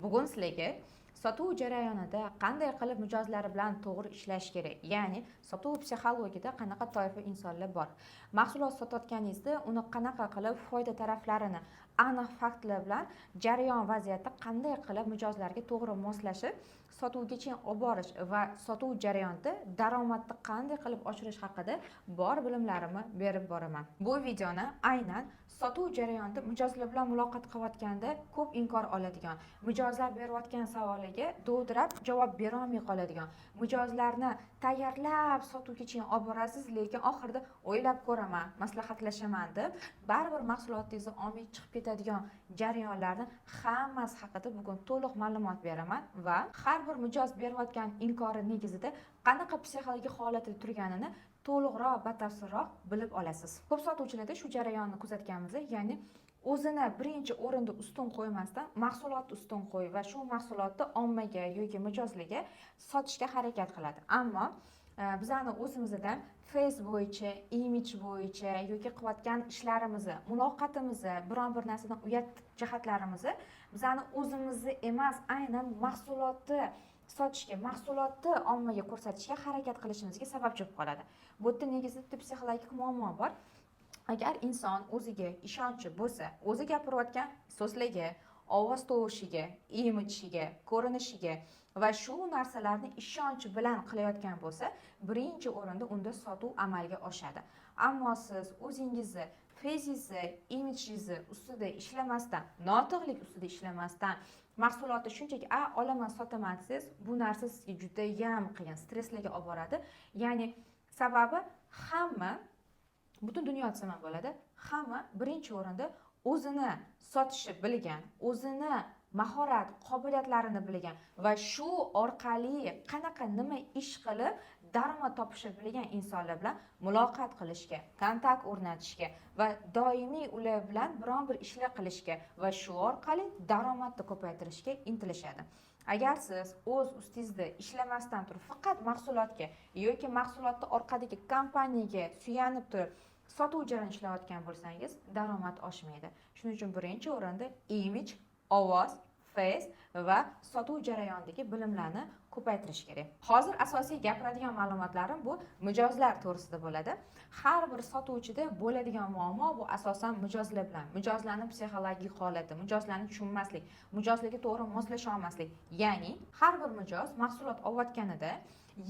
Bugun sizlarga sotuv jarayonida qanday qilib mijozlar bilan to'g'ri ishlash kerak, ya'ni sotuv psixologiyada qanaqa toifa insonlar bor, mahsulot sotayotganingizda uni qanaqa qilib foyda taraflarini aniq faktlar bilan jarayon vaziyatda qanday qilib mijozlarga to'g'ri moslashib sotuvgacha olib borish va sotuv jarayonida daromadni qanday qilib oshirish haqida bor bilimlarimni berib boraman. Bu videoni aynan sotuv jarayonida mijozlar bilan muloqot qilayotganda ko'p inkor oladigan, mijozlar berayotgan savoliga dovdirab javob berolmay qoladigan, mijozlarni tayyorlab sotuvgacha olib borasiz, lekin oxirida o'ylab ko'raman, maslahatlashaman deb baribir mahsulotingizni olmay chiqib ketadigan jarayonlarni hammasi haqida bugun to'liq ma'lumot beraman va har bir mijoz berayotgan inkori negizida qanaqa psixologik holatda turganini to'liqroq, batafsilroq bilib olasiz. Ko'p sotuvchilarda shu jarayonni kuzatganmiz, ya'ni o'zini birinchi o'rinda ustun qo'ymasdan mahsulotni ustun qo'yib va shu mahsulotni ommaga yoki mijozlarga sotishga harakat qiladi. Ammo bizani o'zimizdan face bo'yicha, imij bo'yicha yoki qilayotgan ishlarimizni, muloqotimizni, biron bir narsadan uyat jihatlarimizni bizani o'zimizni emas, aynan mahsulotni sotishga, mahsulotni ommaga ko'rsatishga harakat qilishimizga sababchi bo'lib qoladi. Bu yerda negizida bitta psixologik muammo bor. Agar inson o'ziga ishonchi bo'lsa, o'zi gapirayotgan so'zlarga, ovoz tovushiga, imijga, ko'rinishiga va shu narsalarni ishonch bilan qilayotgan bo'lsa, birinchi o'rinda unda sotuv amalga oshadi. Ammo siz o'zingizni feyzingizni, imijingizni ustida ishlamasdan, notiqlik ustida ishlamasdan mahsulotni shunchaki a olaman, sotaman desangiz, bu narsa sizga judayam qiyin, stresslarga olib boradi. Ya'ni sababi hamma, butun dunyo desam ham bo'ladi, hamma birinchi o'rinda o'zini sotishni bilgan, o'zini mahorat qobiliyatlarini bilgan va shu orqali qanaqa nima ish qilib daromad topishni bilgan insonlar bilan muloqot qilishga, kontakt o'rnatishga va doimiy ular bilan biron bir ishlar qilishga va shu orqali daromadni ko'paytirishga intilishadi. Agar siz o'z ustingizda ishlamasdan turib faqat mahsulotga yoki mahsulotni orqadagi kompaniyaga suyanib turib sotuv jarayonida ishlayotgan bo'lsangiz, daromad oshmaydi. Shuning uchun birinchi o'rinda imij, ovoz, face va sotuv jarayonidagi bilimlarni ko'paytirish kerak. Hozir asosiy gapiradigan ma'lumotlarim bu mijozlar to'g'risida bo'ladi. Har bir sotuvchida bo'ladigan muammo bu asosan mijozlar bilan, mijozlarni psixologik holati, mijozlarni tushunmaslik, mijozlarga to'g'ri moslasha olmaslik. Ya'ni har bir mijoz mahsulot olayotganida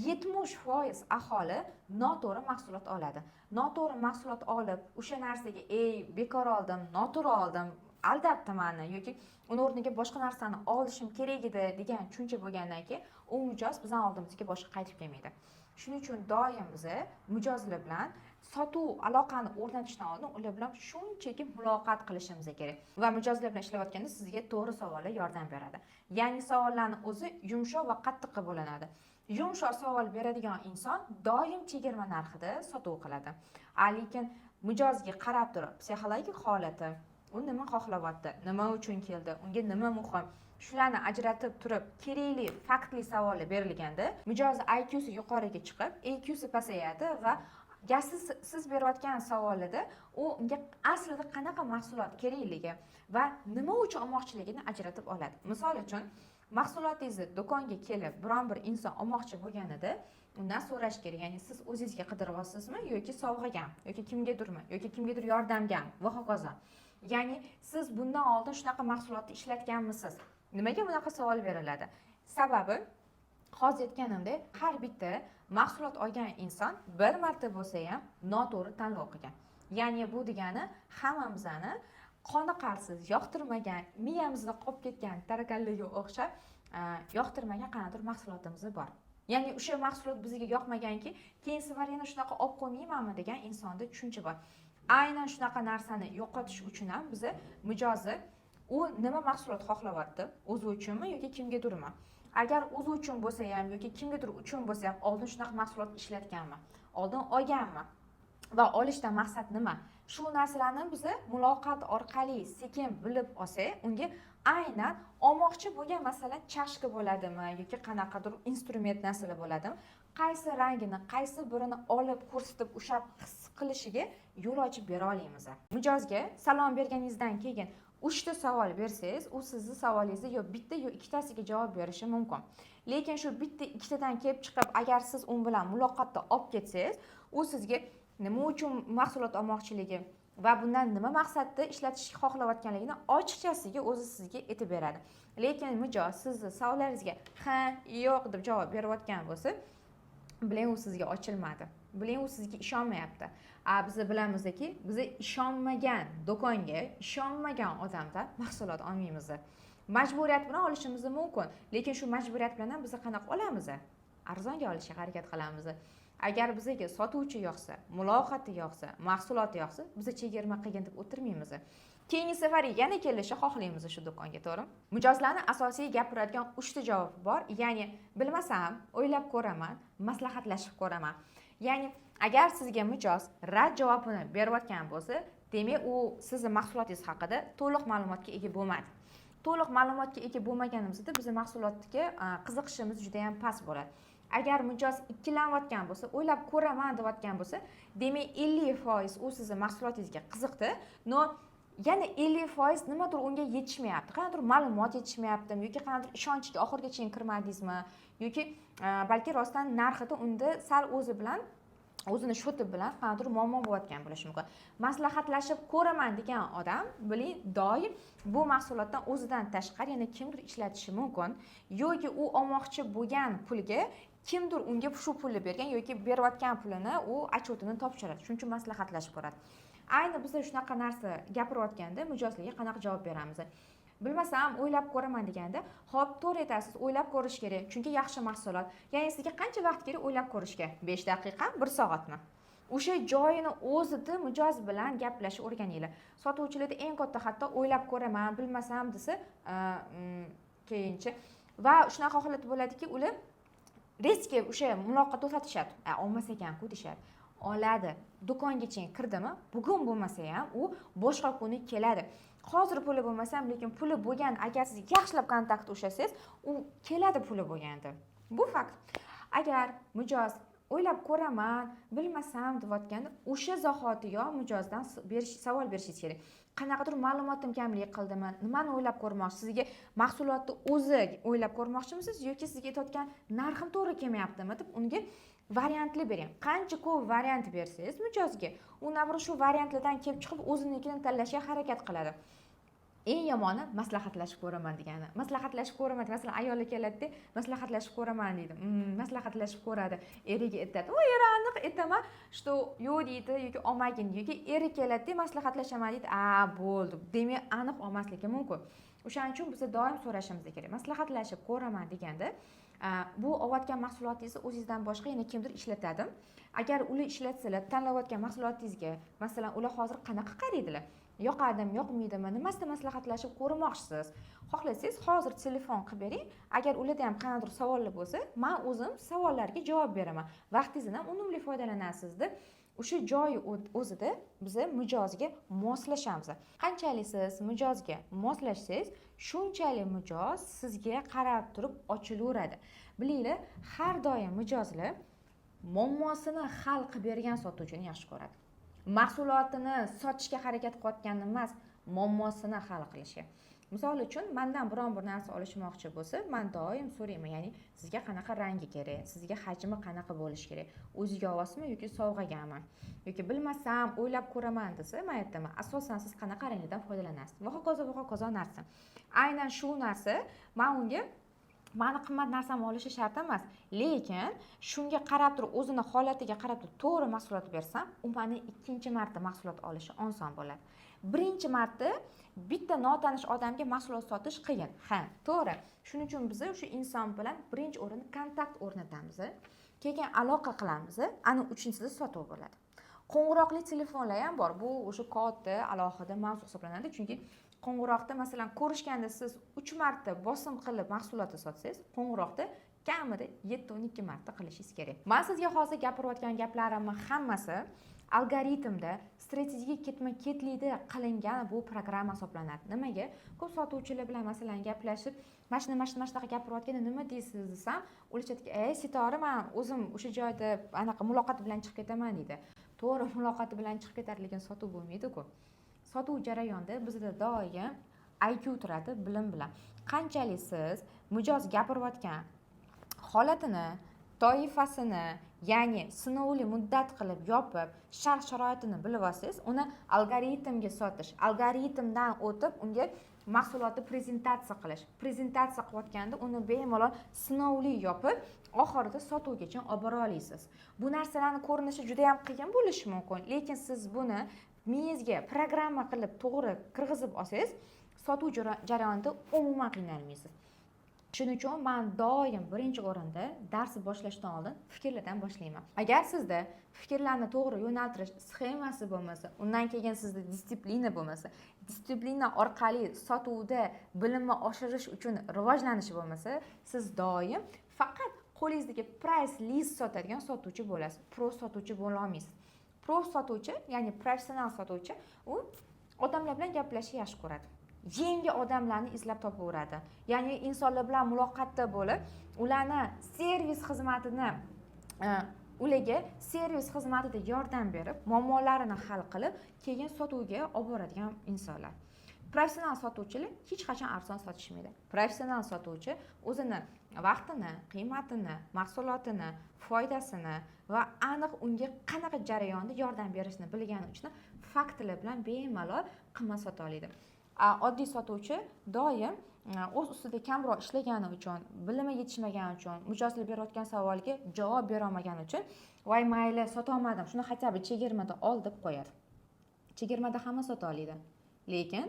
70% aholi noto'g'ri mahsulot oladi. Noto'g'ri mahsulot olib, o'sha narsaga "Ey, bekor oldim, noto'g'ri oldim, aldabdi mani yoki uni o'rniga boshqa narsani olishim kerak edi" degan tushuncha bo'lgandan keyin u mijoz bizani oldimizga boshqa qaytib kelmaydi. Shuning uchun doim biza mijozlar bilan sotuv aloqani o'rnatishdan oldin ular bilan shunchaki muloqot qilishimiz kerak va mijozlar bilan ishlayotganda sizga to'g'ri savollar yordam beradi. Ya'ni savollarni o'zi yumshoq va qattiqqa bo'linadi. Yumshoq savol beradigan inson doim chegirma narxida sotuv qiladi. Lekin mijozga qarab turib, psixologik holati, u nima xohlayapti, nima uchun keldi, unga nima muhim, shularni ajratib turib kerakli faktli savollar berilganda mijoz IQsi yuqoriga chiqib, EQsi pasayadi va siz berayotgan savolida u unga aslida qanaqa mahsulot kerakligi va nima uchun olmoqchiligini ajratib oladi. Misol uchun, mahsulotingizni do'konga kelib biron bir inson olmoqchi bo'lganida undan so'rash kerak, ya'ni siz o'zingizga qidiryapsizmi yoki sovg'agami yoki kimgadirmi yoki kimgadir yordamgami va hokazo. Ya'ni siz bundan oldin shunaqa mahsulotni ishlatganmisiz? Nimaga bunaqa savol beriladi? Sababi, hozir aytganimdek, har bitta mahsulot olgan inson bir marta bo'lsa ham noto'g'ri tanlov qilgan. Ya'ni bu degani hammamizni qoniqarsiz, yoqtirmagan, miyamizda qolib ketgan tarakanlarga o'xshab yoqtirmagan qanaqadir mahsulotimiz bor. Ya'ni o'sha mahsulot bizga yoqmaganki, keyin safar yana shunaqa olib qo'ymaymanmi degan insonda tushuncha bor. Aynan shunaqa narsani yo'qotish uchun ham biza mijozni u nima mahsulot xohlayapti, o'zi uchunmi yoki kimgadirmi, agar o'zi uchun bo'lsa ham yoki kimgadir uchun bo'lsa ham, oldin shunaqa mahsulot ishlatganmi, oldin olganmi va olishdan maqsad nima, shu narsalarni biza muloqot orqali sekin bilib olsak, unga aynan olmoqchi bo'lgan, masalan, chashka bo'ladimi yoki qanaqadir instrument narsalar bo'ladimi, qaysi rangini, qaysi birini olib ko'rsatib, ushlab his qilishiga yo'l ochib bera olamiz. Mijozga salom berganingizdan keyin Uchta savol bersangiz, u sizni savolingizni yo bitta, yo ikkitasiga javob berishi mumkin. Lekin shu bitta ikkitadan kelib chiqib, agar siz u bilan muloqotda olib ketsangiz, u sizga nima uchun mahsulot olmoqchiligi va bundan nima maqsadda ishlatishni xohlayotganligini ochiqchasiga o'zi sizga aytib beradi. Lekin mijoz sizni savollaringizga ha, yo'q deb javob berayotgan bo'lsa, biling, u sizga ochilmadi, biling, u sizga ishonmayapti. A biz bilamizki, biza ishonmagan do'konga, ishonmagan odamdan mahsulot olmaymiz. Majburiyat bilan olishimiz mumkin, lekin shu majburiyat bilan ham biz qanaqa olamiz? Arzonga olishga harakat qilamiz. Agar bizga sotuvchi yoqsa, muloqoti yoqsa, mahsuloti yoqsa, biz chegirma qilgin deb o'tirmaymiz. Keyingi safar yana kelishni xohlaymiz shu do'konga, to'g'rimi? Mijozlarni asosiy gapiradigan uchta javobi bor. Ya'ni bilmasam, o'ylab ko'raman, maslahatlashib ko'raman. Ya'ni agar sizga mijoz rad javobini berayotgan bo'lsa, demak, u sizni mahsulotingiz haqida to'liq ma'lumotga ega bo'lmadi. To'liq ma'lumotga ega bo'lmaganimizda bizni mahsulotga qiziqishimiz juda yam past bo'ladi. Agar mijoz ikkilanayotgan bo'lsa, o'ylab ko'raman deyotgan bo'lsa, demak, 50% u sizni mahsulotingizga qiziqdi, но yana 50% nimadir unga yetishmayapti, qandaydir ma'lumot yetishmayaptimi yoki qandaydir ishonchga oxirigacha kirmadingizmi yoki balki rostdan narxida unda sal o'zi bilan, o'zini счёт i bilan qandaydir muammo bo'layotgan bo'lishi mumkin. Maslahatlashib ko'raman degan odam, biling, doim bu mahsulotdan o'zidan tashqari yana kimdir ishlatishi mumkin yoki u olmoqchi bo'lgan pulga kimdir unga shu pulni bergan yoki berayotgan pulini u отчет ini topshiradi. Shuning uchun maslahatlashib ko'radi. Ayni biza shunaqa narsa gapirayotganda mijozlarga qanaqa javob beramiz? Bilmasam, o'ylab ko'raman deganda, ho'p, to'g'ri aytasiz, o'ylab ko'rish kerak, chunki yaxshi mahsulot. Ya'ni sizga qancha vaqt kerak o'ylab ko'rishga? 5 daqiqa, bir soatmi? O'sha joyini o'zida mijoz bilan gaplashib o'rganinglar. Sotuvchilarda eng katta xato: o'ylab ko'raman, bilmasam desa, keyinchi va shunaqa holat bo'ladiki, ular резко o'sha muloqot to'xtatishadi. Olmas ekanku, deyishadi. Oladi. Do'kongacha kirdimi, bugun bo'lmasa ham u boshqa kuni keladi. Hozir puli bo'lmasa ham, lekin puli bo'lgan, agar siz yaxshilab kontakt ushlasangiz, u keladi puli bo'lganda. Bu fakt. Agar mijoz o'ylab ko'raman, bilmasam deyotganda, o'sha zahotiyoq mijozdan savol berishingiz kerak: qanaqadir ma'lumotim kamlik qildimi? Nimani o'ylab ko'rmoqchi? Sizga mahsulotni o'zi o'ylab ko'rmoqchimisiz yoki sizga aytayotgan narxim to'g'ri kelmayaptimi, deb unga variantli bering. Qancha ko'p variant bersangiz mijozga, u наоборот shu variantlardan kelib chiqib o'zinikini tanlashga harakat qiladi. Eng yomoni maslahatlashib ko'raman degani. Maslahatlashib ko'raman, masalan, ayollar keladida, maslahatlashib ko'raman deydi. Maslahatlashib ko'radi, eriga aytadi, u eri aniq aytaman, что yo'q deydi yoki olmagin, yoki eri keladida, maslahatlashaman deydi, a bo'ldi, demak, aniq olmasligi mumkin. O'shaning uchun biz doim so'rashimiz kerak. Maslahatlashib ko'raman deganda, bu olayotgan mahsulotingizni o'zingizdan boshqa yana kimdir ishlatadi? Agar ular ishlatsalar, tanlayotgan mahsulotingizga, masalan, ular hozir qanaqa qaraydilar? Yoqadimi, yoqmaydimi? Nimasida maslahatlashib ko'rmoqchisiz? Xohlasangiz, hozir telefon qilib bering. Agar ularda ham qandaydir savollar bo'lsa, man o'zim savollarga javob beraman, vaqtingizdan ham unumli foydalanasiz, deb o'sha joyi o'zida biza mijozga moslashamiz. Qanchalik siz mijozga moslashsangiz, shunchalik mijoz sizga qarab turib ochilaveradi. Bilinglar, har doim mijozlar muammosini hal qilib bergan sotuvchini yaxshi ko'radi. Mahsulotini sotishga harakat qilayotganini emas, muammosini hal qilishga. Misol uchun, mandan biron bir narsa olishmoqchi bo'lsa, man doim so'rayman, ya'ni sizga qanaqa rangi kerak, sizga hajmi qanaqa bo'lishi kerak, o'ziga olasizmi yoki sovg'agami, yoki bilmasam, o'ylab ko'raman desa, man aytaman, asosan siz qanaqa ranglardan foydalanasiz va hokazo va hokazo narsa. Aynan shu narsa man unga mani qimmat narsamni olishi shart emas, lekin shunga qarab turib, o'zini holatiga qarab turib to'g'ri mahsulot bersam, u mani ikkinchi marta mahsulot olishi oson bo'ladi. Birinchi marta bitta notanish odamga mahsulot sotish qiyin, ha, to'g'ri. Shuning uchun biz o'sha inson bilan birinchi o'rinda kontakt o'rnatamiz, keyin aloqa qilamiz, ana uchinchisida sotuv bo'ladi. Qo'ng'iroqli telefonlar ham bor. Bu o'sha katta alohida mavzu hisoblanadi, chunki qo'ng'iroqda, masalan, ko'rishganda siz uch marta bosim qilib mahsulotni sotsangiz, qo'ng'iroqda kamida 7-12 marta qilishingiz kerak. Man sizga hozir gapirayotgan gaplarimni hammasi algoritmda, strategik ketma ketlikda qilingan bu programma hisoblanadi. Nimaga ko'p sotuvchilar bilan, masalan, gaplashib, mana shuni, mana shuni, mana shunaqa gapirayotganda, nima deysiz desam, ular aytadiki, ey Sitora, man o'zim o'sha joyda anaqa muloqot bilan chiqib ketaman, deydi. To'g'ri, muloqoti bilan chiqib ketadi, lekin sotuv bo'lmaydiku. Sotuv jarayonida bizda doim IQ turadi bilim bilan. Qanchalik siz mijoz gapirayotgan holatini, toifasini, ya'ni sinovli muddat qilib yopib, shart sharoitini bilib olsangiz, uni algoritmga sotish, algoritmdan o'tib unga mahsulotni prezentatsiya qilish, prezentatsiya qilayotganda uni bemalol sinovli yopib, oxirida sotuvgacha olib bora olasiz. Bu narsalarni ko'rinishi juda yam qiyin bo'lishi mumkin, lekin siz buni miyangizga programma qilib to'g'ri kirgizib olsangiz, sotuv jarayonida umuman qiynalmaysiz. Shuning uchun man doim birinchi o'rinda darsni boshlashdan oldin fikrlardan boshlayman. Agar sizda fikrlarni to'g'ri yo'naltirish sxemasi bo'lmasa, undan keyin sizda дисциплина bo'lmasa, дисциплина orqali sotuvda bilimni oshirish uchun rivojlanish bo'lmasa, siz doim faqat qo'lingizdagi прайс list sotadigan sotuvchi bo'lasiz, pro sotuvchi bo'la olmaysiz. Pro sotuvchi, ya'ni professional sotuvchi, u odamlar bilan gaplashishni yaxshi ko'radi, yangi odamlarni izlab topaveradi, ya'ni insonlar bilan muloqotda bo'lib, ularni servis xizmatini ularga servis xizmatida yordam berib, muammolarini hal qilib, keyin sotuvga olib boradigan insonlar. Professional sotuvchilar hech qachon arzon sotishmaydi. Professional sotuvchi o'zini vaqtini, qiymatini, mahsulotini foydasini va aniq unga qanaqa jarayonda yordam berishni bilgani uchun faktlar bilan bemalol qimmat sota oladi. Oddiy sotuvchi doim o'z ustida kamroq ishlagani uchun, bilimi yetishmagani uchun, mijozlar berayotgan savolga javob berolmagani uchun, "Voy, mayli, sotolmadim, shuni хотя бы chegirmada ol", deb qo'yadi. Chegirmada hamma sota oladi, lekin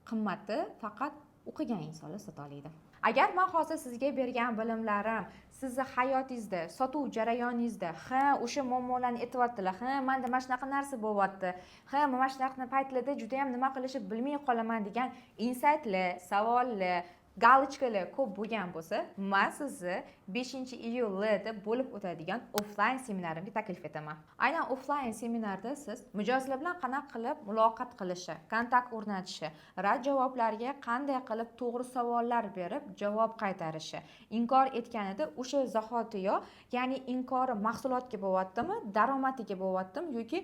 qimmati faqat o'qigan insonlar sota oladi. Agar man hozir sizga bergan bilimlarim sizni hayotingizda, sotuv jarayoningizda, ha, o'sha muammolarni aytyaptilar, ha, manda mana shunaqa narsa bo'lyapti, ha, mana shunaqa paytlarda judayam nima qilishni bilmay qolaman degan insaytlar, savollar, галочка lar ko'p bo'lgan bo'lsa, man sizni 5-iyulda bo'lib o'tadigan offlayn seminarimga taklif etaman. Aynan offlayn seminarda siz mijozlar bilan qanaqa qilib muloqot qilishi, kontakt o'rnatishi, rad javoblarga qanday qilib to'g'ri savollar berib javob qaytarishi, inkor etganida o'sha zahotiyoq, ya'ni inkori mahsulotga bo'lyaptimi, daromadiga bo'lyaptimi yoki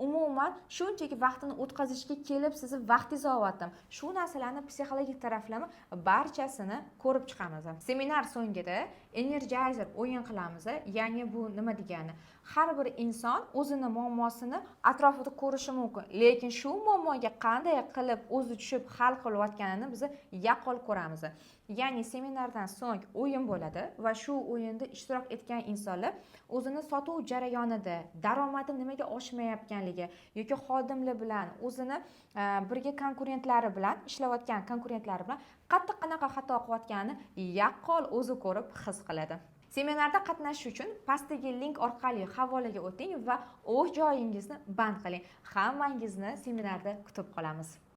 umuman shunchaki vaqtini o'tkazishga kelib sizni vaqtingizni olyaptimi, shu narsalarni psixologik taraflama barchasini ko'rib chiqamiz. Seminar so'ngida energizer o'yin qilamiz. Ya'ni bu nima degani? Har bir inson o'zini muammosini atrofida ko'rishi mumkin, lekin shu muammoga qanday qilib o'zi tushib hal qilayotganini biz yaqqol ko'ramiz. Ya'ni seminardan so'ng o'yin bo'ladi va shu o'yinda ishtirok etgan insonlar o'zini sotuv jarayonida daromadi nimaga oshmayotganligi yoki xodimlar bilan, o'zini birga konkurentlari bilan, ishlayotgan konkurentlari bilan qattiq qanaqa xato qilayotganini yaqqol o'zi ko'rib, his qiladi. Seminarda qatnashish uchun pastdagi link orqali havolaga o'ting va o'z joyingizni band qiling. Hammangizni seminarda kutib qolamiz.